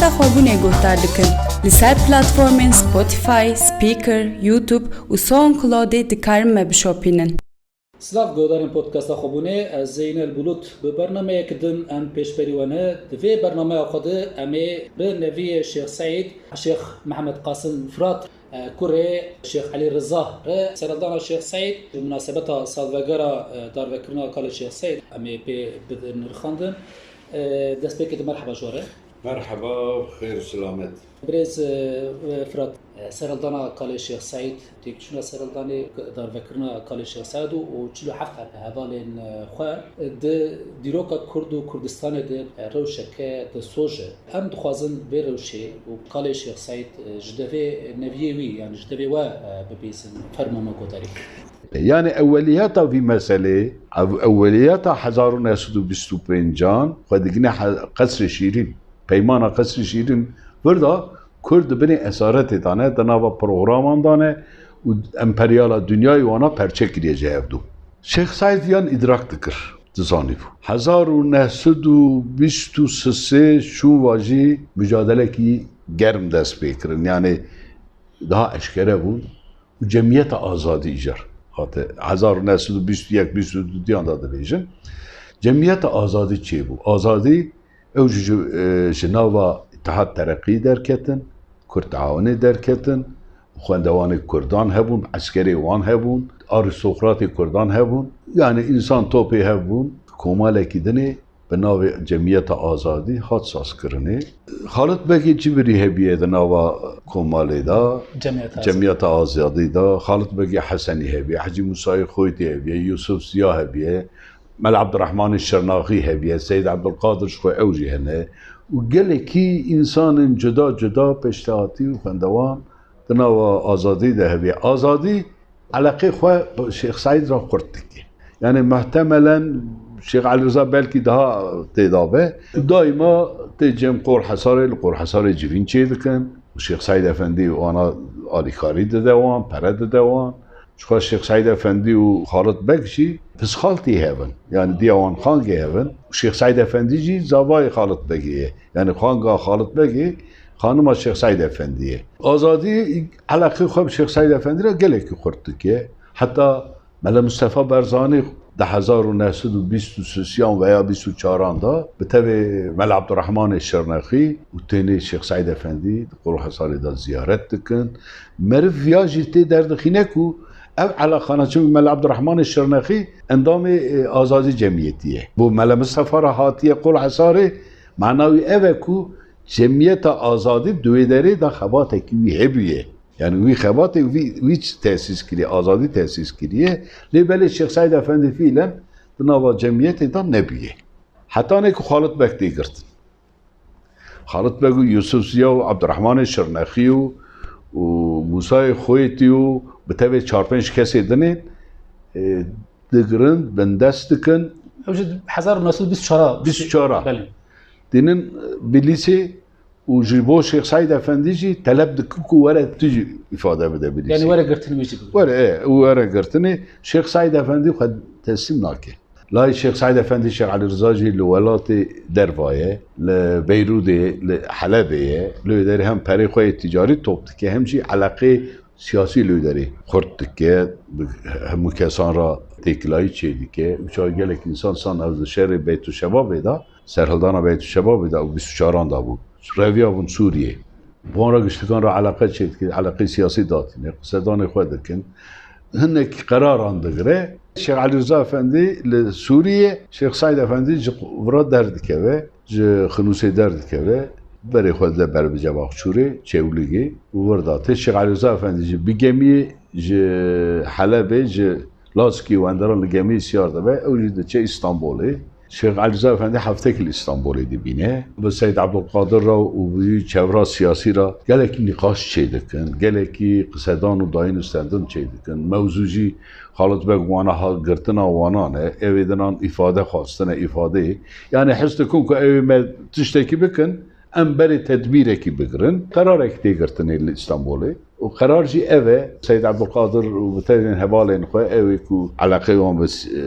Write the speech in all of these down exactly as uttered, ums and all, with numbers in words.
Xwebûnê guhdar dikin. Li ser platformên Spotify, Spreaker, YouTube û SoundCloudê dikarin me bişopînin. Silav guhdarên podcasta Xwebûnê, ez Zeynel Bulut bi bernameyek din em pêşberî we ne. Di vê bernameya xwe de em ê bi neviyê Şêx Seîd, Şêx Mehmed Qasim Firat, e, kurê Şêx Elî Riza re serhildana Şêx Seîd, bi munasebeta salvegera, e, darvekirina kalê Şêx Seîd em ê pê bidin nirxandin. E, destpêkê de merheba ji we re. Merheba, xêr û selamet. Birêz, e, Firat, e, serhildana kalê Şêx Seîd, têkçûna serhildanê, darvekirina kalê Şêx Seîd û, û çil û heft heb hevalên, e, xwe, e, di dîroka Kurd û Kurdistanê de, e, rewşeke dilsoz e. Em dixwazin vê rewşê û kalê Şêx Seîd, e, ji devê neviyê wî, yanî ji devê we, e, bibîsin. Fermo me guhdarî. Yanî eweliyeta vî meselê, ew-, eweliyeta hezar û neh sed û bîst û pêncan xwe digine he-, Qesrê Şîrîn. Peymana Qesrê Şîrîn vir da Kurd di binê esaretê de ne, di nava programan de ne û emperyala dinyayê wana perçe kiriye ji hevdû. Şêx Seîd yan îdrak dikir, dizanîbû. Hezar û neh sed û bîst û sisê şûn va jî mucadelekî germ dest pê kirin. Yanî daha eşkere bûn û Cemiyeta Azadî îcar hate. Hezar û neh sed û bîst û yek bîst û du diyan da dibêjin. Cemiyeta Azadî çêbû. Azadî ew jî ji, e, ji nava Îtihad Tereqî derketin, Kurd Teawunê derketin, xwendevanê Kurdan hebûn, eskerê wan hebûn, arîstokratê Kurdan hebûn. Yanî însan topê hebûn, komalekî dinê bi navê Cemiyeta Azadî hat sazkirinê. Xalit Begê çi birî hebiye di nava komalê de, Cemiyeta Azadî. Cemiyeta Azadî de. Xalit Begê Hesenî hebiye, Hecî Musayê Xoytî hebiye, Yusuf Ziya hebiye, Mela Abdurrahmanê Şirnaxî hebiye, Seyid Abdulkadir ji xwe ew jî hene. Û gelekî însanên cuda cuda pêştehatî û xwendewan di nava Azadî de hebiye. Azadî eleqê xwe bi Şêx Seîd re xurt dike. Yanî muhtemelen Şêx Elî Riza belkî daha tê de be. Daîma tê cem Qor Hesarê, li Qor Hesarê civîn çê dikin. Şêx Seîd Efendî wana alîkarî dide wan, pere dide wan. Ji xwe Şêx Seîd Efendî û Xalit Beg jî pisxaltî hev in. Yanî diya wan xangê hev in. Şêx Seîd Efendî jî zavayê Xalit Begê ye. Yanî xanga Xalit Begê xanima Şêx Seîd Efendî ye. Azadî eleqê xwe bi Şêx Seîd Efendî re gelekî xurt dike. Heta Mele Mistefa Barzanî di hezar û neh sed û bîst û sêyan veya bîst û çaran de bi tevê Mele Abdurrahmanê Şirnexî û tenê Şêx Seîd Efendî di Qor Hesarê de ziyaret dikin. Meriv viya jî tê derdixîne ku ev eleqana, çimkî Mele Abdurrahmanê Şirnexî endamê, e, Azadî Cemiyetî ye. Bo Mele Mistefa re hatiye Qor Hesarê, mana wî ev e ku Cemiyeta Azadî di wê derê de xebatekî wî hebûye. Yanî wî xebatê wî, wî tesîs kiriye, Azadî tesîs kiriye. Lê belê Şêx Seîd Efendî fîlen di nava cemiyetê de nebûye. Hetanê ku Xalit Beg tê girtin. Xalit Beg û Yusuf Ziya û Abdurrahmanê Şirnexî û, û Musayê Xoytî û bi tevê çar pênc kesê dinê, e, digirin, bindest dikin. Ew jî hezar û neh sed û bîst û çar a. Bîst û çar a. Belê. Dînin, e, Bilîsê û ji bo Şêx Seîd Efendî jî teleb dikin ku were tu jî îfade bide Bilîsê. Yanî were girtinê wî jî bigire. Were, e, û were girtinê. Şêx Seîd Efendî xwe teslîm nake. Layê Şêx Seîd Efendî Şêx Elî Riza jî li welatê derva ye, li Beyrûdê, li Helebê ye. Li wê derê hem perê xwe yê ticarî top dike, hem jî eleqê siyasî li wê derê xurt dike, bi hemû kesan re têkilayî çê dike. Û çawa gelek însan san ev di şerê Beytûşebabê de, serhildana Beytûşebabê de û bîst û çaran de bû. Reviya bûn Sûriyê. Bi wan re giştikan re eleqe çêdike, eleqeyê siyasî datîne, qisedanê xwe dikin. Hinekî qeraran digire. Şêx Elî Riza Efendî li Sûriyê, Şêx Seîd Efendî ji vira derdikeve, ji Xinûsê derdikeve, berê xwe dide ber bi Cebaxçûrê, Çewligê û vir da tê. Şêx Elî Riza Efendî jî bi gemiyê ji Helebê, ji Lazikî û Enderan li gemiyê siyar dibe, ew jî diçe Îstanbolê. Şêx Elî Riza Efendî heftekî li Îstanbolê dibîne. Bi Seyd Ebdulqadir re û bi wî çevra siyasî re gelekî nîqaş çêdikin, gelekî qisedan û dayîn û stendin çêdikin. Mewzû jî Xalid Beg wana ha girtina wanan e, ev ê dinan îfade xwastine, îfadeyê. Yanî his dikin ku ew ê me tiştekî bikin, Em berê tedbîrekî bigirin. Qerarekî tê girtinê li Îstanbulê. Û qerar jî ev e, Seyyid Ebdulqadir û bi tevên hevalên xwe, ew ê ku eleqeyê wan bi, e,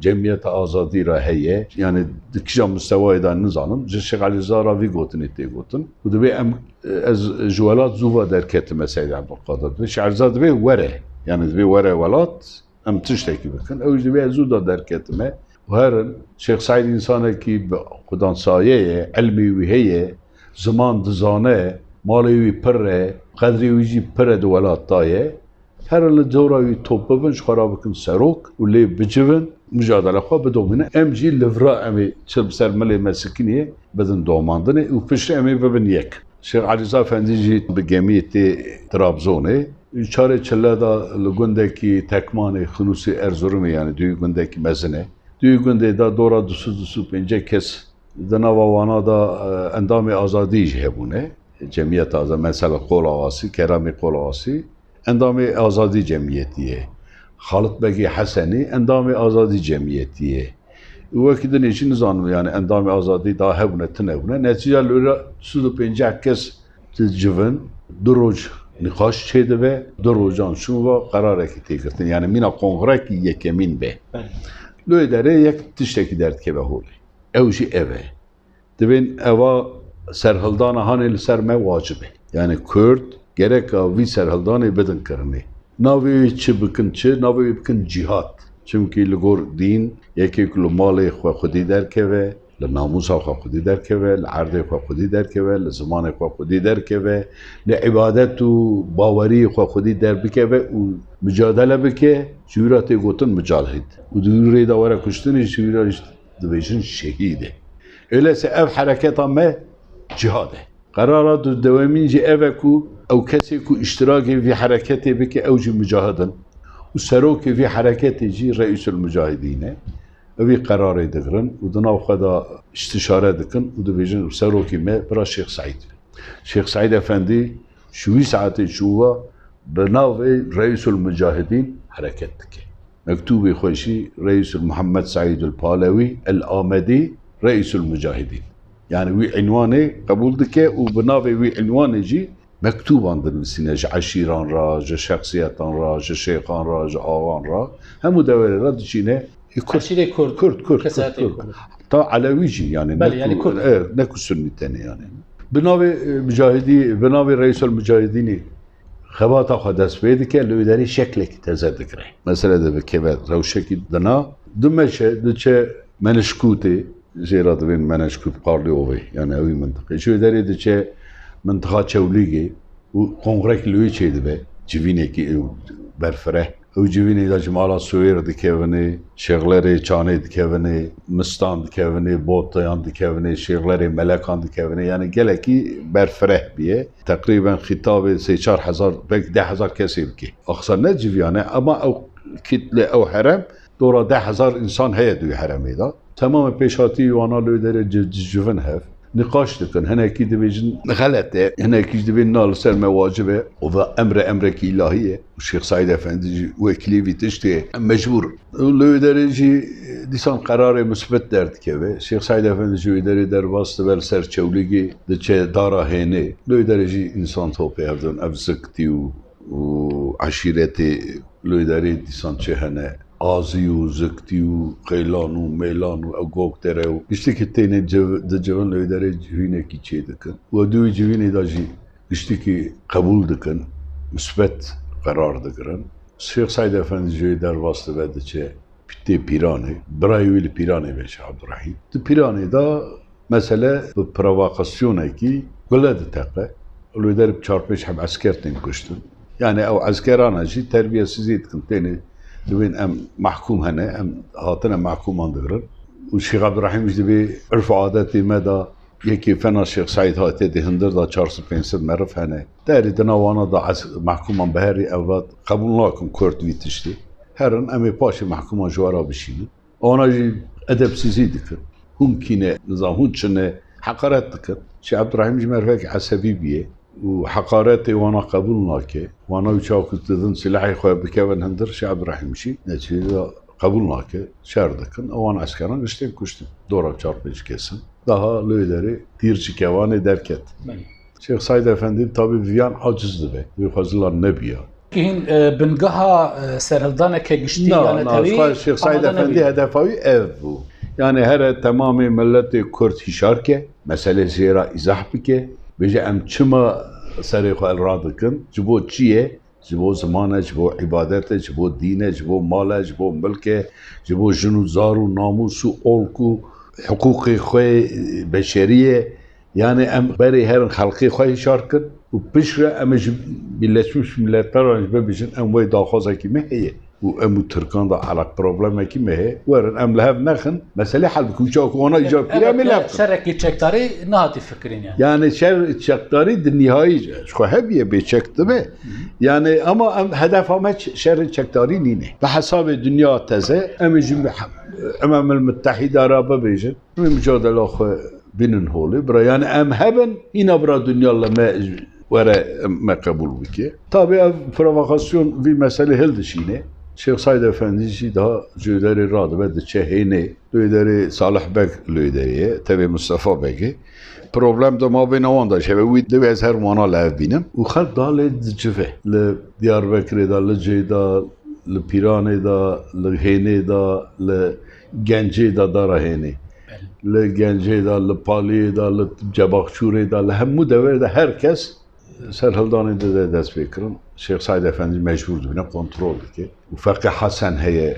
Cemiyeta Azadî re heye, yani di kîja mistewayê de nizanim, ji Şêx Elî Reza re vî gotinê tê gotin. Û divê em, e, ez ji welat zû ve derketime Seyyid Ebdulqadir. Divê Şêx Elî Reza divê were, yani divê were welat, em tiştekî bikin. Ew jî divê ez zû de derketime. Û herin, Şêx Seîd însanekî bi xudansayê ye, ilmê wî heye, ziman dizane, malê wî pir e, qedrê wî jî pir e di welat de ye. Herin li dora wî top bibin, ji xwe re bikin serok û lê bicivin, micadele xwe bidomînin. Em jî li vira em ê çi bi ser milê me sikiniye, bidin domandinê û piştre em ê bibin yek. Şêx Elî Reza Efendî jî bi gemiyê tê Trabzonê. Çarê çile de li gundekî Tekmanê, Xinûsê Erzurumê, yani duyê gundekî mezin e. Duyê gundê de dora du sed û pêncî kes, di nava wana de, e, endamê azadî jî hebûne. Cemiyeta Azadî, mesela Qolawasî, Keramê Qolawasî, endamê Azadî Cemiyetî ye. Xalit Begê Hesenî, endamê Azadî Cemiyetî ye. Û wekî dinê jî nizanim, yani endamê Azadî daha hebûne, tune hebûne. Netîce li wê re du sed û pêncî kes dicivin, du roj nîqaş çêdibe, du rojan şûn ve qerarekî tê girtin. Yani mîna kongrekî yekemîn be. Belê. Li wê derê yek tiştekî derdikeve holê. Ew jî ev e. Divên eva serhildana hanê li ser me wacib e. Yani Kurd gereka vî serhildanê bidin kirinê. Navê wê çi bikin çi? Navê wê bikin cîhad. Çimkî li gor dîn, yekê ku li malê xwe xwedî derkeve, li namûsa xwe xwedî derkeve, li erdê xwe xwedî derkeve, li zimanê xwe xwedî derkeve, li îbadet û baweriyê xwe xwedî derbikeve û micadele bike, ji wî re tê gotin micahid. Û di wî rê de were kuştinê, ji wî re jî dibêjin şehîd e. Öyleyse ev hereketa me cihad e. Qerara du dewemîn jî ev e ku ew kesê ku îştirakê vî hereketê bike, ew jî mucahid in. Û serokê vî hereketê jî Reîsul Mucahidîn e. Ew vî qerarê digirin û di nav xwe de îstişare dikin û dibêjin, serokê me bira Şêx Seîd be. Şêx Seîd Efendî ji wî saetê çû ve bi navê Reîsul Mucahidîn hereket dike. Mektûbê xwe jî Reîsul Muhammed Seîdul Palewî El Amedî Reîsul Mucahidîn. Yani wî înwanê qebûl dike û bi navê wî înwanê jî mektûban dinivîsîne ji eşîran re, ji şexsiyetan re, ji şêxan re, ji axan re. Hemû deverê re diçîne. Ê Kurd, Eşîrê Kurd, Kurd, Kurd, kesayetê Kurd, Kurd. Kurd. Ta Elewî jî yani, Belê, ne yani ku, Kurd. E, ne ku Sunnî tenê yani. Bi navê, e, Mucahidî, bi navê Reîsul Mucahidînî xebata xwe dest pê dike, li wê derê şeklekî teze digire. Mesele de bi keve rewşekî dina, dimeşe, diçe Menişkûtê, jê re dibên Menişkût Qarlîovê, yani ewî mintiqê. Ji wê derê diçe mintiqa Çewlîgê û kongrekî li wê çêdibe, civînekî ew berfireh. Ew civînê de ji mala Suwêr dikevine, Şêxlerê Çanê dikevine, Mistan dikevine, Botayan dikevine, Şêxlerê Melekan dikevine. Yani gelekî berfireh bûye. Teqrîben xîtabê sê çar hezar, belkî deh hezar kesê bike. Axsa ne civîn e, ama ew kîtle, ew herem, dora deh hezar însan heye di wî heremê de. Temamê pêşhatî wana li wê derê ci-, ci-, civin hev. Nîqaş dikin, hinekî dibêjin xelet e, hinekî jî dibên na li ser me wacib e, û ve emre emrekî îlahî ye. Û Şêx Seîd Efendî jî wekîlê vî tiştê ye. Em mecbûr in. Û li wê derê jî dîsan qerarê misbet derdikeve. Şêx Seîd Efendî ji wê derê derbas dibe li ser Çewlîgê diçe Dara Hênê. Li wê derê jî însan topê hev dibin, ev ziktî û û eşîretê li wê derê dîsan çi hene, Azî û Ziktî û Qeylan û Mêlan û ew Gokdere û giştikî têne civ-, dicivin li wê derê civînekî çê dikin. Û di wî civînê de jî giştikî qebûl dikin, misbet qerar digirin. Şêx Seîd Efendî ji wê derbas dibe diçe Pîtê Pîranê, birayê wî li Pîranê be Şêx Ebdurehîm. Di Pîranê de mesele bi provokasyonekî gule diteqe. Li wê derê bi çar pênc heb esker tên kuştin. Yani ew eskerana jî terbiyesizî dikin, têne dibên em mehkûm hene, em hatine mehkûman digirin. Û Şêx Ebdurehîm jî dibê, urf û adetê me de yekê fena Şêx Seîd hatiye, di hundir de çar sed pênc sed meriv hene. Derê di nav wana de ez-, mehkûman biherî, ev vat, qebûl nakin Kurd vî tiştê. Herin, em ê paşê mehkûman ji we re bişînin. Wana jî edepsizî dikin. Hûn kî ne, nizam hûn çi ne, heqaret dikin. Şêx Ebdurehîm jî merivekî esebî bûye û heqaretê wana qebûl nake. Wana wî çawa ku didin silahê xwe bikevin hundir, Şêx Ebdurehîm jî neçî qebûl nake. Şer dikin. Ewan eskeran giştên kuştin. Dora çar pênc kesin. Daha li wê derê tîr ji kewanê derket. Belê. Şêx Saîd Efendî tabî viyan aciz dibe. Wê xwe zilam nebiya. Hîn, e, bingeha, e, serhildaneke giştî Na, ya na, netewî xwe Şêx Saîd amade Efendî nebûye. Hedefa wî ev bû. Yani here temamê milletê Kurd hişar ke, meselê jê re îzah bike, bêje em çima serê xwe li radikin, ji bo çi ye? Ji bo ziman e, ji bo îbadet e, ji bo dîn e, ji bo mal e, ji bo milk e, ji bo jin û zar û namûs û olk û hiqûqê xwe beşerî ye. Yani em berê herin xelqê xwe hişar kin û piştre em ê ji Birleşmiş Milletler re jî bibêjin, em wê daxwazekî me heye. Û em û Tirkan da elaq problemekî me heye. Werin em li hev nexin, meselê hel bikin. Çaku wana îcar kiriye, em ê li hev kin. Şerekî çekdarî nehatî fikirîn yani. Yani şer çekdarî di nihayî ji xwe hebiye bê çek dibe. Yani ama em hedefa me ç-, şerê çekdarî nîne. Bi hesabê dinya teze, em ê jî bi he-, Umemil Muttehîda re bibêjin. Em ê micadela xwe bînin holê. Bira, yani em hebin, hîna bira dinya li me were me qebûl bike. Tabi ev provokasyon vî meselê hildişîne. Şêx Saîd Efendî jî daha ji wê derê radibe diçe hênê. Li wê derê Salih Beg li wê derê ye, tevê Mustafa Begê. Problem di mabêna wan de ji hebe wî divê ez her wana li hev bînim. Û xelk da lê dicive. Li Diyarbekirê de, li Cê de, li Pîranê de, li Hênê de, li Gencê de, dara Hênê. Belê. Li Gencê de, li Paliyê de, li Cebaxçûrê de, li hemû deverê de her kes serhildanê dide dest pê kirin. Şêx Saîd Efendî mecbûr dibine kontrol dike. Û Feqî Hesen heye,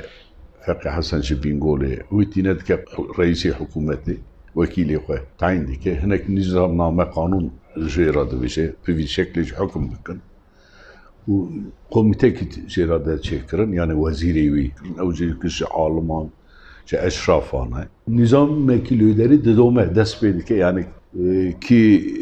Feqî Hesen ji Bîngolê. Wî tîne dike reîsê hikûmetê, wekîlê xwe tayîn dike. Hinek nîzamname, qanûn jê re dibêje, bi vî şeklê jî hukm bikin. Û komîtekî jê re de çêkirin, yani wezîrê wî kirin. Ew jî ji aliman, ji eşrafan e. Nîzamekî li wê derê didome, dest pê dike, yani, e, kî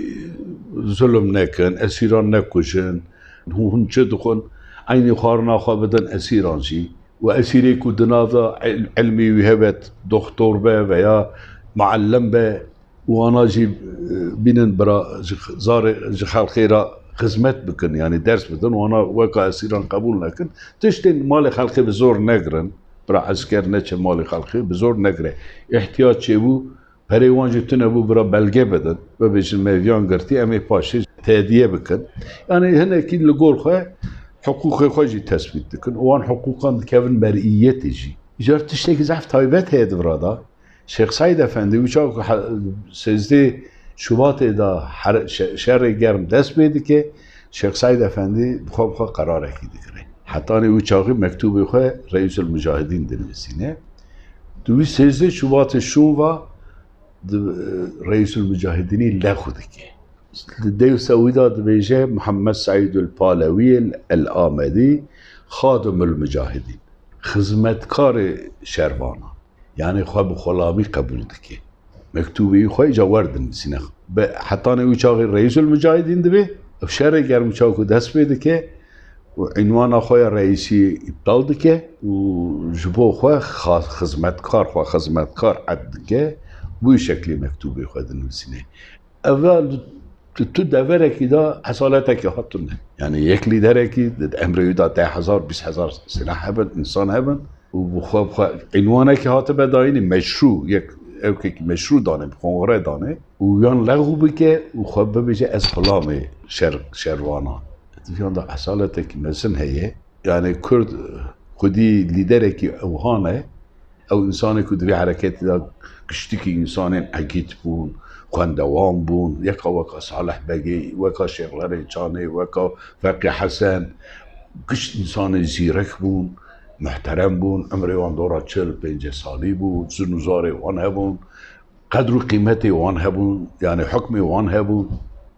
zulm nekin, esîran nekujin, hûn, hûn çi dixwin, eynî xwarina xwe bidin esîran jî. Û esîrê ku di nav de il-, ilmî wî hebe, doxtor be veya muallim be, û wana jî, e, bînin bira ji zarê, ji xelkê re xizmet bikin, yani ders bidin, wana weka esîran qebûl nekin. Tiştên malê xelkê bi zor negirin, bira esker neçe malê xelkê bi zor negire. Îhtiyac çêbû, perê wan jî tune bû, bira belge bidin, bibêjin me viyan girtî, em ê paşê tediye bikin. Yani hinekî li gor xwe hiqûqê xwe jî tesbît dikin û wan hiqûqan dikevin mer'iyetê jî. Îcar tiştekî zehf taybet heye di vira de. Şêx Seîd Efendî, wî çax ku he-, sêzdeh Şubatê de here-, şe-, şerê germ dest pê dike, Şêx Seîd Efendî bi xwe, bi xwe qerarekî digire. Hetanî wî çaxî mektûbê xwe Reîsul Micahidîn dinivîsîne. Di wî sêzdeh Şubatê şûn va di, e, Reîsul Micahidînî lexw dike. Di dewsa wî de dibêje, Muhammed Seîdul Palewî el Amedî, Xadimul Micahidîn, xizmetkarê şervanan. Yani xwe bi xulamî qebûl dike. Mektûbê wî xwe îca wer dinivîsîne. Bi hetanê wî çaxê Reîsul Micahidîn dibe, ev şerê germ çaku dest pê dike û înwana xwe ya reîsî îptal dike û ji bo xwe xa-, xizmetkar, xwe xizmetkar ed dike, bi wî şeklê mektûbê xwe dinivîsîne. Ev tu, tu deverekî de esaletekî hatine. Yani yek lîderekî di emrê wî de deh hezar, bîst hezar silah hebin, însan hebin û bi xwe, bi xwe înwanekî hatibe dayînê meşrû, yek ewkekî meşrû dane, bi kongre dane û yan lexw bike û xwe bibêje ez xulamê şer, şervanan. Di viyan de esaletekî mezin heye. Yani Kurd xwedî lîderekî ewhan e. Ew însanê ku di vê hereketê de giştikî însanên egît bûn, xwendewan bûn, yeka weka Salih Begê, weka Şêxlerê Çanê, weka Feqî Hesen, gişt însanê zîrek bûn, muhterem bûn, emrê wan dora çil pêncî salî bû, zin û zarê wan hebûn, qedr û qîmetê wan hebûn, yani hukmê wan hebûn.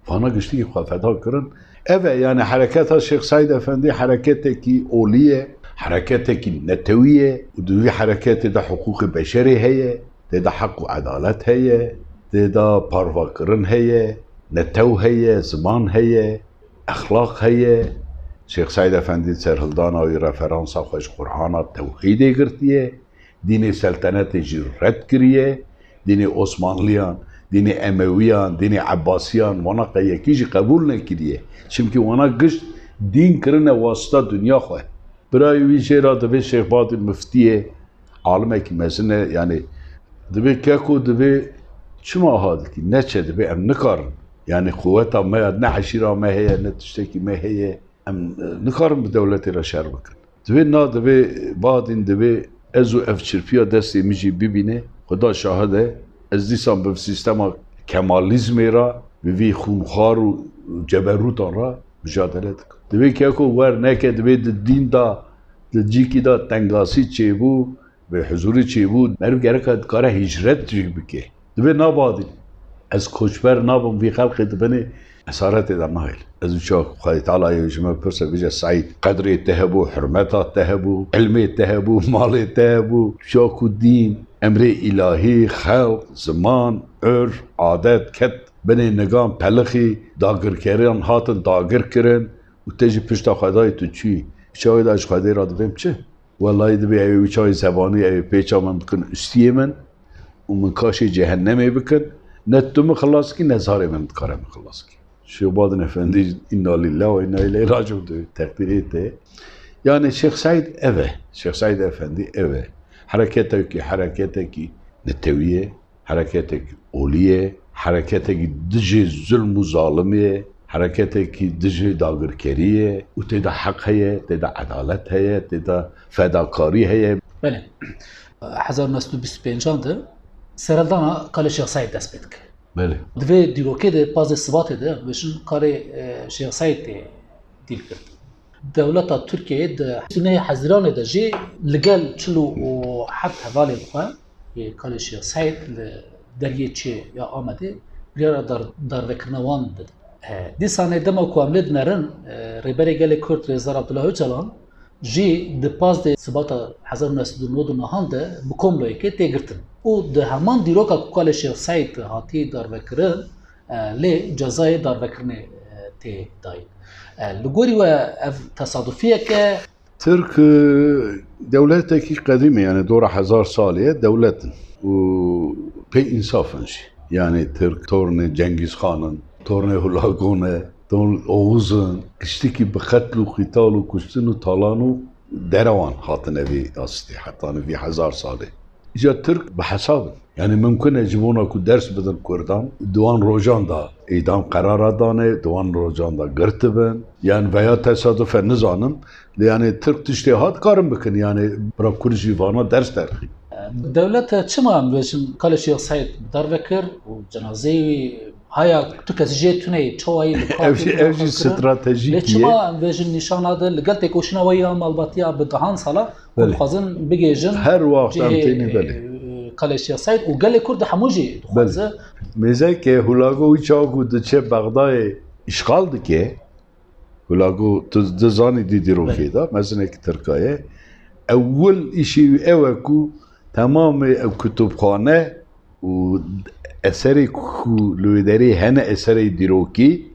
Vana giştî xwe feda kirin. Ev e, yani hereketa Şêx Seîd Efendî hereketekî olî ye, hereketekî netewî ye û di vî hereketê de hiqûqê beşerê heye, tê de heq û edalet heye, tê de parvakirin heye, netew heye, ziman heye, exlaq heye. Şêx Seîd Efendî serhildana wî referansa xwe ji Qur'ana tewhîdê girtiye. Dînê seltenetê jî red kiriye, dînê Osmanliyan, dînê Emewiyan, dînê Ebbasiyan, wana qe yekî jî qebûl nekiriye. Çimkî wana gişt dîn kirine wasita dinya xwe. Birayê wî jê re divê Şêx Badî Miftiyê, alimekî mezin e, yani divê keko, divê Çima ha dikî? Neçe, dibê em nikarin. Yani quweta me ya ne eşîra me heye, ne tiştekî me heye. Em, e, nikarin bi dewletê re şer bikin. Divê na, divê Badîn, divê ez û ev çirpiya destê min jî bibîne. Xuda şahid e, ez dîsan bi sîstema kemalîzmê re, bi vî xûnxwar û ceberûtan re micadele dikim. Divê keko wer neke, divê di dîn de, di cîkî de tengasî çêbû, bi huzûrî çêbû, meriv gereka dikare hicret jî bike. Divê nabadîn. Ez koçber nabim, vî xelqê di binê esaretê de nahêl. Ez û çawa Xwedê Teala yê ji me bipirse, bêje, Seîd, qedrê te hebû, hurmeta te hebû, ilmê te hebû, malê te hebû, çawa ku dîn, emrê îlahî, xelq, ziman, urf, adet ket binê nigan, pelixî, dagirkeriyan hatin dagir kirin û te jî pişta xwe dayî tu çûyî. Çawa da ji Xwedê re dibêm çi? Welahî dibê ew ê wî çayê zebanî, ew ê pêça min bikin ustiyê min û min kaşê cehennemê bikin. Ne tu min xilas kî, ne zarê min dikare min xilas kî. Şêxbadin Efendî, înna lîllah we înna îleyhî raciûn, dibê teqdîrê te. Yani Şêx Seîd ev e. Şêx Seîd Efendî ev e. Hereketekî, hereketekî netewî ye. Hereketek olî ye, hereketekî dijî zulm û zalimê ye, hereketekî dijî dagirkerî ye û tê de heq heye, tê de edalet heye, tê de fedakarî heye. Belê. Hezar û neh sed û bîst û pêncan de sereldana Kalê Şêx Seîd dest pê dike. Belê. Di vê dîrokê de, pazdeh Sibatê de, bêjin karê, e, Şêx Seîd tê dîl kirin. Dewleta Tirkiyeyê di sîneyê Hezîranê de jî li gel çil û heft hevalên xwe yê Kalê Şêx Seîd li deriyê çiyê ya Amedê biryara dar-, darvekirina wan dide. E, dîsanê dema ku em lê dinerin, e, Rêberê Gelê Kurd Rêzdar Abdullah Ocalan jî di pazdeh Sibata hezar û neh sed û nod û neh de bi komployekê tê girtin. Û di heman dîroka ku Kalê Şêx Seîd hatî darvekirin, e, lê cezayê darvekirinê, e, tê dayîn. E, li gorî we ev tesadufiyek e? Tirk, e, dewletekî qedîm e, yani dora hezar salê ye, dewlet in. Û pê însaf in jî. Yani Tirk tornê Cengîz Xan in, tornê Hulago ne, torn Oğuz in. Giştikî bi qetl û qîtal û kuştin û talan û derewan hatine vî astê, heta vî hezar salê. Îca Tirk bi hesab in. Yani mimkun e ji bona ku ders bidin Kurdan, di wan rojan de îdam qerara dane, di wan rojan de girtibin. Yani veya tesaduf e nizanim. Lê yani Tirk tiştê hat karin bikin. Yani bira Kurd jî vana ders derxî. Dewlet çima em bêjin Kalê Şêx Seîd darve kir û cenazeyê wî haya tu kes jê tune ye, çawa yî li Ev jî, ev jî stratejî ye. Lê çima em bêjin nîşana de li gel têkoşîna we ya malbatiya bi dehan sala Belê. Dixwazin bigêjin Her wext em cihê, tênê, belê. e, Kalê Şêx Seîd û gelê Kurd hemû jî dixwaze. Mêzeke Hulago wî çawa ku diçe Bexdayê îşxal dike, Hulago tu dizanî dî dîrokê Belê. de, mezinekî Tirka ye. Ewil îşê wî ew e ku temamê ew kutubxane û eserê ku li wê derê hene, eserê dîrokî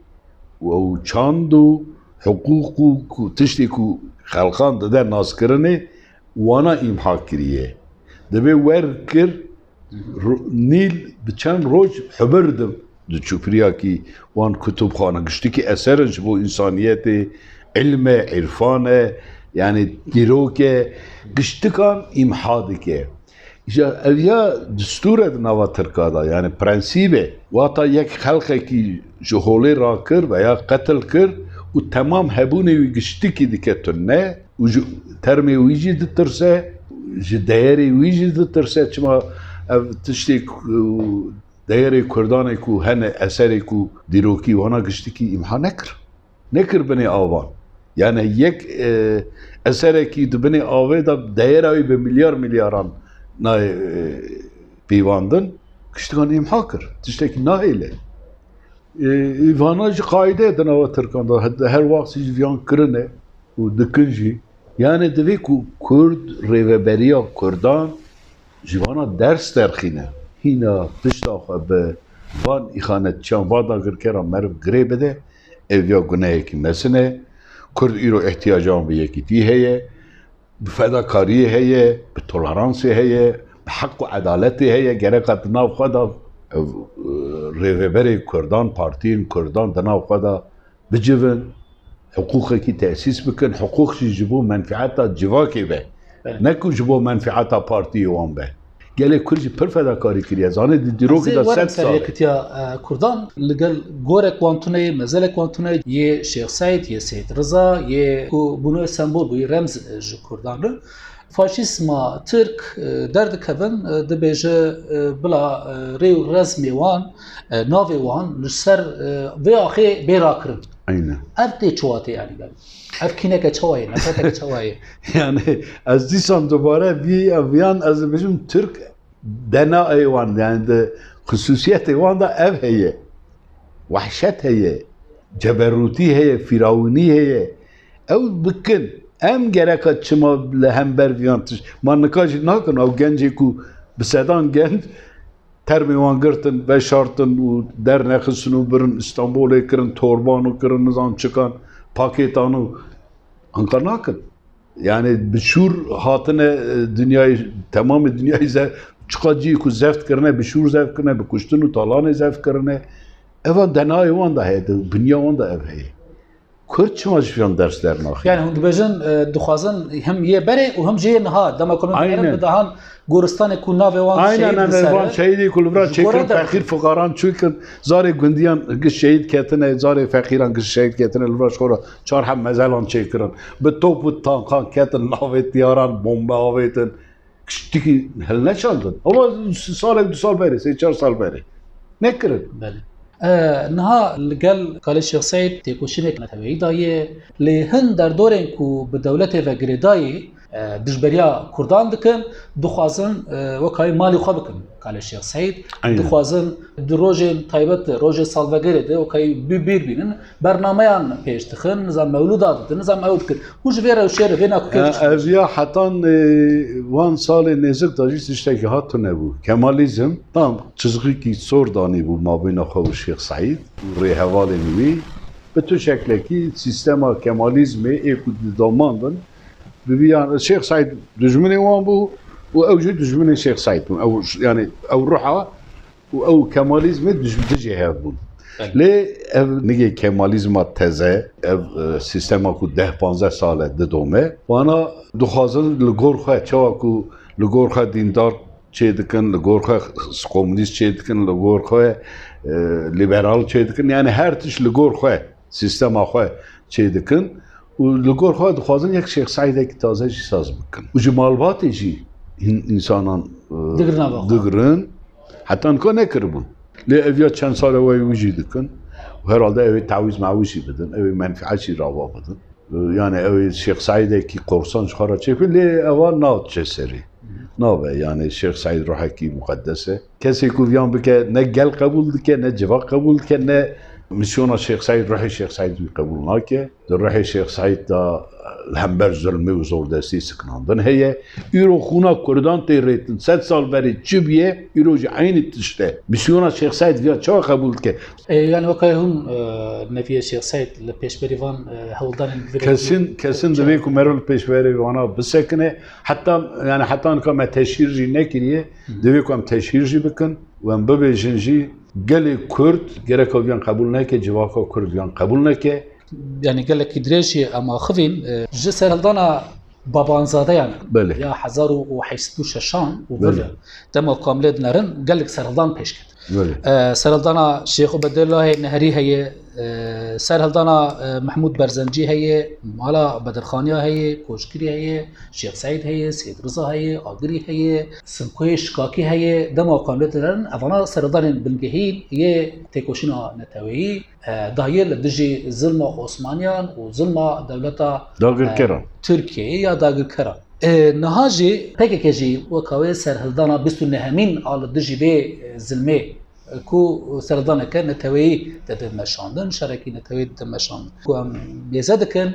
û ew çand û hiqûq û ku tiştê ku xelqan dide naskirinê, wana îmha kiriye. Dibê wer kir, ro-, Nîl bi çend roj hibir di, di çûpiriyakî wan kutubxane giştikî eser in ji bo însaniyetê, ilm e, îrfan e, yani dîrok e, giştikan îmha dike. Îja ev ya distûr e di nava Tirka de, yani prensîb e. Wata yek xelqekî ji holê rakir veya qetil kir û temam hebûnê wî giştikî dike tune û ji termê wî jî ditirse, ji deyerê wî jî ditirse. Çima ev tiştê ku deyerê Kurdanê ku hene, eserê ku dîrokî wana giştikî îmha nekir. Nekir binê avan. Yani yek, e, eserekî di binê avê de deyera wî bi milyar milyaran nayê, e, pîvandin, giştikan îmha kir. Tiştekî nahêle. E, vana jî qaîde di nava Tirkan de he-, her wext jî viyan kirine û dikin jî. Yani divê ku Kurd, rêveberiya Kurdan ji vana ders derxîne. Hîna pişta xwe bi van îxanetçiyan, van dagirkeran meriv girê bide, ev ya gunehekî mezin e. Kurd îro ihtiyaca wan bi yekîtî heye, bi fedakariyê heye, bi toleransê heye, bi heq û edaletê heye. Gereka di nav xwe de, ev, e, rêveberê Kurdan, partiyên Kurdan di nav xwe de bicivin, hiqûqekî tesîs bikin, hiqûq jî ji bo menfieta civakê be. Evet. Ne ku ji bo menfieta partiyê wan be. Gelê Kurd jî pir fedakarî kiriye. Zanê di dîrokê de sed sal e. Yekitiya e, Kurdan li gel gorek wan tune ye, mezelek wan tune ye, yê Şêx Seîd, yê Seyîd Riza, yê ku bûne sembol bû, yê remz e, ji Kurdan re. Faşîzma Tirk e, derdikevin, e, dibêje e, bila e, rê û rezmê wan, e, navê wan li ser e, vê axê bê rakirin. Aynen. Ev tê çawa tê yanî gel? Ev kîneke çawa ye? Nefreteke çawa ye? Yani ez dîsan dubare vî ev yan ez dibêjim Tirk D N A wan, yani di xisûsiyetê wan de ev heye. Wehşet heye, ceberûtî heye, fîrawînî heye. Ew bikin. Em gereka çima li hember viyan tişt. Ma nika jî nakin, ew gencê ku bi sedan genc termê wan girtin, veşartin û dernexistin û birin Îstanbulê kirin, torban û kirin, nizam çikan, pakêtan û anka nakin. Yani bi şûr hatine e, dinyayê, temamê dinyayê ze-, çiqa cihê ku zeft kirine, bi şûr zeft kirine, bi kuştin û talanê zeft kirine. Eva D N A'yê wan de heye, di binya wan de ev heye. Kurd çima ji fiyan ders dernaxî? Yani hûn dibêjin, e, dixwazin hem yê berê û hem jê yê niha, dema ku min Aynen. bi dehan goristanê ku navê wan Aynen, şehîd yani li ser van e, şehîdê ku li vir ji gora çêkirin, derxin. Feqîr fuqaran çêkirin, zarê gundiyan giş şehîd ketine, zarê feqîran giş şehîd ketine, li vir ji xwe re çar heb mezelan çêkirin. Bi top û tankan ketin navê tiyaran, bombe avêtin. Tiştekî hilneşandin. Ama salek, du sal berê, sê çar sal berê. Nekirin. Belê. E, niha li gel Kalê Şêx Seîd têkoşînek neteweyî daye. Lê hin derdorên ku bi dewletê ve girêdayî, e, dijberiya Kurdan dikin, dixwazin e, wek hayî malê xwe bikin Kalê Şêx Seîd. Aynen. Dixwazin di rojên taybet de, rojê salvegerê de wek hayî bi bîr bînin. Bernameyan pêş dixin, nizam mewlûda didin, nizam ew dikin. Hûn ji vê rewşê re, vê nakokê re çi dibêjin? Ev ya hetan e, van salê nêzik de jî tiştekî hat tune bû. Kemalîzm tam çizgîkî sor danîbû mabêna xwe û Şêx Seîd û rêhevalên wî. Bi tu şeklekî sîstema Kemalîzmê ê ku didomandin, bi vî yan Şêx Seîd dijminê wan bû û ew jî dijminê Şêx Seîd bûn. Ew, yani ew ruha û ew Kemalîzmê dij-, dijê hev bûn. Belê. Lê ev nigê Kemalîzma teze, ev e, sîstema ku deh panzdeh sal e didome, wana dixwazin li gor xwe, çawa ku li gor xwe dîndar çê dikin, li gor xwe komûnîst çê dikin, li gor xwe e, lîberal çê dikin, yani her tişt li gor xwe, sîstema xwe çê dikin û li gor xwe dixwazin yek Şêx Seîdekî taze jî saz bikin. Û ji malbatê jî hin-, însanan e, Digirina va xwe. Digirin. Heta nika nekiribûn. Lê ev ya çend sal e wayî wî jî dikin. Û herhalde ew ê tawîz mawîz jî bidin, ew ê menfiet jî rava bidin. E, yani ew ê Şêx Seîdekî korsan ji xwe re çêkin, lê ewa nadiçe serê. Nabe, yani Şêx Seîd ruhekî muqeddes e. Kesê ku viyan bike ne gel qebûl dike, ne civak qebûl dike, ne misyona Şêx Seîd, ruhê Şêx Seîd wî qebûl nake. Di ruhê Şêx Seîd de li hember zulmê û zordestî siknandin heye. Îro xûna Kurdan tê rêtin. Sed sal berê çi bûye, îro jî eynî tişt e. Misyona Şêx Seîd viya çawa qebûl dike? E, yani wekayê hûn e, neviyê Şêx Seîd li pêşberî van e, hewldanên bi vê Kesin, kesin divê ku meriv li pêşberî vana bisekine. Heta, yani heta nika me teşhîr jî nekiriye. Divê ku em teşhîr jî bikin û em bibêjin jî gelê Kurd gereka viyan qebûl neke, civaka Kurd viyan qebûl neke. Yani gelekî dirêj jî em axivîn. E, ji serhildana Babanzadeyan Belê. Ya hezar û heşt sed û şeşan û Belê. Vir dema ku em lê dinerin gelek serhildan pêş ket. Belê. E, serhildana Şêx Ubeydulahê Nehrî heye, e, serhildana e, Mehmûd Berzencî heye, Mala Bedirxaniya heye, Koşgirî heye, Şêx Seîd heye, Seyîd Riza heye, Agirî heye, Sinkoyê Şikakî heye, dema ku em lê dinerin, evana serhildanên bingehîn yê têkoşîna neteweyî. E, daye li dijî zilma Osmaniyan û zilma dewleta Dagirkeran. E, Tirkiyeyê ya dagirkeran. E, niha jî P K K jî weka wê serhildana bîst û nehemîn a li dijî vê e, zilmê e, ku serhildaneke neteweyî dide meşandin, şerekî neteweyî dide meşandin. Ku em mêze dikin,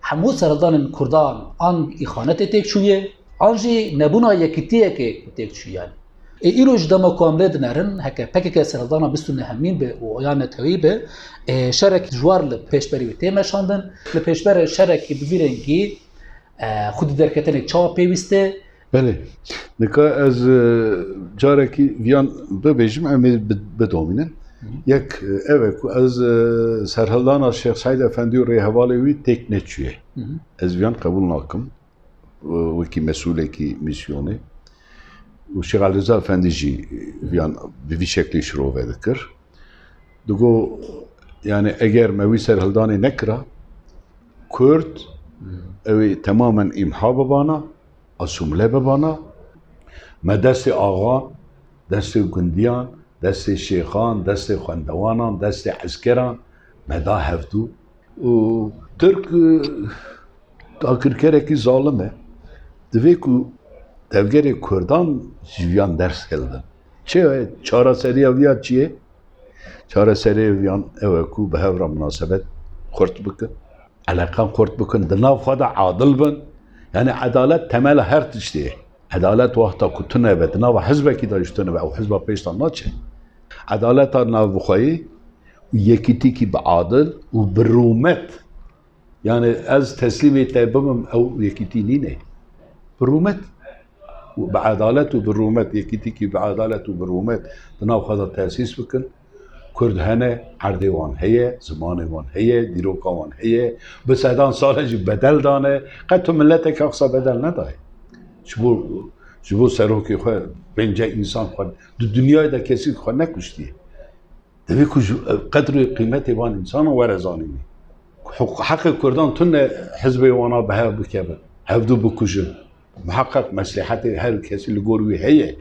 hemû serhildanên Kurdan an îxanetê têk çûye, an jî nebûna yekîtiyekê têk çûye. Ê îro ji dema ku em lê dinerin, heke P K K serhildana bîst û nehemîn be û ya neteweyî be, ê şerek dijwar li pêşberî wê tê meşandin, li pêşberê şerekî bi vî rengî e, xwedî derketenek çawa pêwîst e? Belê. Nika ez e, carekî viyan bibêjim, em ê bi- bidomînin. Yek e, ev e ku ez e, serhildana Şêx Seîd Efendî û rêhevalê wî têk neçûye. Ez viyan qebûl nakim. e, wekî mesûlekî mîsyonê. Û Şêx Elîreza Efendî jî viyan bi vî şeklî şirove dikir. Digo, yani eger me wî serhildanê nekira, Kurd ew ê temamen îmha bibana, asûmle bibana, me destê axan, destê gundiyan, destê şêxan, destê xwendewanan, destê eskeran me da hevdû. Û Tirk, e, dagirkerekî zalim e. Divê ku tevgerê Kurdan ji viyan ders hildin. Çi ye? Çareseriya viya çi ye? Çareseriya viyan ew e ku bi hev re minasebet xurt bikin. Eleqan xurt bikin. Di nav xwe de adil bin. Yani edalet temela her tiştê ye. Edalet wexta ku tune be, di nava hizbekî de jî tune be, ew hizba pêş de naçe. Edaleta navbixweyî û yekîtîkî bi adil û bi rûmet. Yani ez teslîmê te bibim, ew yekîtî nîne. Bi rûmet û bi edalet û bi rûmet, yekîtîkî bi edalet û bi rûmet di nav xwe de tesîs bikin. Kurd hene, erdê wan heye, zimanê wan heye, dîroka wan heye. Bi sedan sal e jî bedel dane. Qet tu mileteke wisa bedel nedaye. Ji bo, ji bo serokê xwe pênce însan xwe di dinyayê de kesî xwe nekuştiye. Divê ku ji, qedr û qîmetê van însanan were zanînê. Huk-, heqê Kurdan tune hizbê wana bi hev bikevin, hevdû bikujin. Miheqeq meslêhetê her kesî li gor wî heye.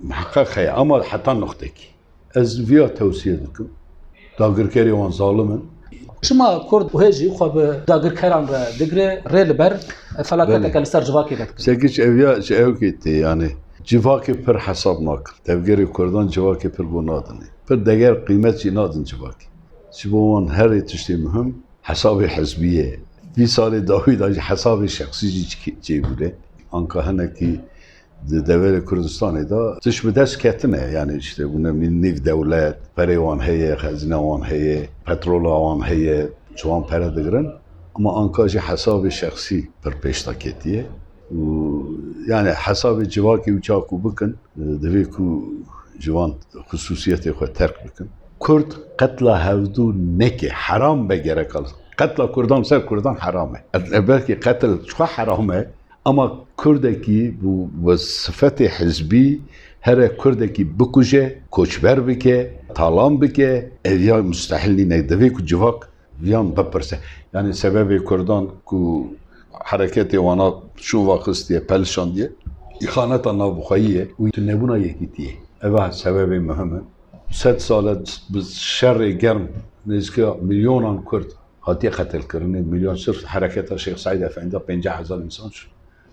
Miheqeq heye, ama heta noqtekî. Ez viya tewsiye dikim. Dagirkerê wan zalim in. Çima Kurd wê jî xwe bi dagirkeran re digire, rê li ber felaketeke Belê. li ser civakê vedikire? Sekiç ev ya ji ew kê tê, yani civakê pir hesab nakin. Tevgerê Kurdan civakê pir bo nadinê. Pir deger qîmet jî nadin civakê. Ji bo wan herê tiştê muhim hesabê hizbî ye. Vî salê dawî de jî hesabê şexsî jî çi-, çêbûre. Anka hinekî di deverê Kurdistanê de tişt bi dest ketine. Yani işte bûne nîv dewlet, perê wan heye, xezîne wan heye, petrola wan heye, ji wan pere digirin. Ama anka jî hesabê şexsî pir pêş de ketiye. Û yani hesabê civakê û çaku bikin, divê ku ji wan xisûsiyetê xwe terk bikin. Kurd qetla hevdû neke, heram be gerek al. Qetla Kurdan ser Kurdan heram e. E, belkî qetil çiqa heram e, ama Kurdekî bi, bi sifetê hizbî here Kurdekî bikuje, koçber bike, talan bike, ev ya mustehil nîne. Divê ku civak viyan bipirse. Yani sebebê Kurdan ku hereketê wana şûva xistiye, pelişandiye, îxaneta navbixweyî ye û tunebûna yekîtiyê. Eva sebebê muhim e. Sed sal e bi şerê germ nêzîka milyonan Kurd hatiye qetilkirinê. Milyon sirf hereketa Şêx Seîd Efendî de pêncî hezar însan çû.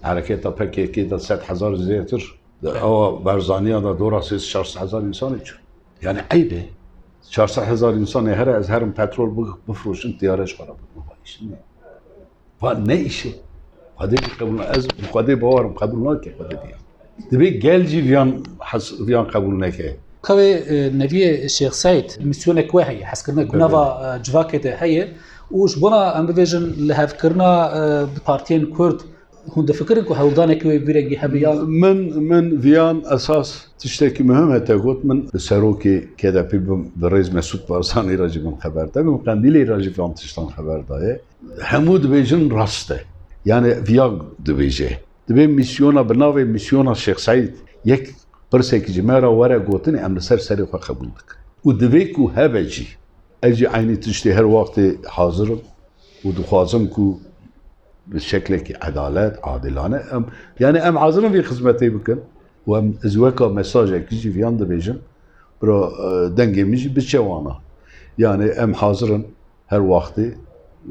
Hereketa P K K de sed hezar zêdetir. Ewa Barzaniya da dora sê sed çar sed hezar însanê çû. Yani eyb e. Çar sed hezar însanê here ez herim petrol bi-, bifroşim, tiyare ji xwe re bikim. Va îş nîne. Va ne îş e. Xwedê jî qebûl na-, ez bi Xwedê bawer im, qebûl nake Xwedê viyan. Divê gel jî viyan hes-, viyan qebûl neke. Ka wê, e, neviyê Şêx Seîd misyonek we heye, hezkirina ku Belê. nava, e, civakê de heye û ji bona em bibêjin lihevkirina, e, bi partiyên Kurd, hûn difikirin ku hewldanekî wê bi vî rengî hebe ya? Min, min viyan esas tiştekî muhim hete got, min bi serokê K D P bim, bi rêz Mesûd Barzanî re jî min xeber da, min Qendîlê re jî van tiştan xeber daye. Hemû dibêjin rast e. Yani viya dibêje. Divê misyona, bi navê misyona Şêx Seîd yek pirsekî ji me re were gotinê, em li ser serê xwe qebûl dikin. Û divê ku hebe jî. Ez jî eynî tiştê her wextê hazir im û dixwazim ku bi şeklekî edalet, adilane em, yani em hazir in vî xizmetê bikin. Û em, ez weka mesajekî jî viyan dibêjim, bira, e, dengê min jî biçe wana. Yani em hazir in her wextê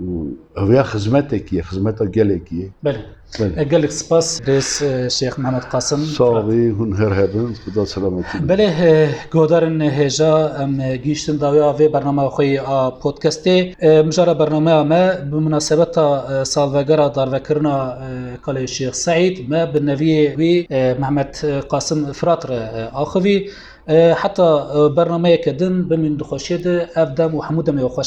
û ev ya xizmetekî ye, xizmeta gelekî ye. Belê. Belê. E, gelek spas, rêz, e, Şêx Mehmet Qasim. Sax bî, hûn her hebin, Xuda selametî. Belê, e, guhdarên hêja, em, e, gihîştin dawiya vê bernameya xwe yê a podcastê. E, mijara bernameya me bi munasebeta, e, salvegera darvekirina, e, kalê Şêx Seîd, me bi neviyê wî, e, Mehmet Qasim Firat re, e, axivî. E, heta, e, bernameyeke din bimînin di xweşiyê de, ev dem û hemû demê we xweş.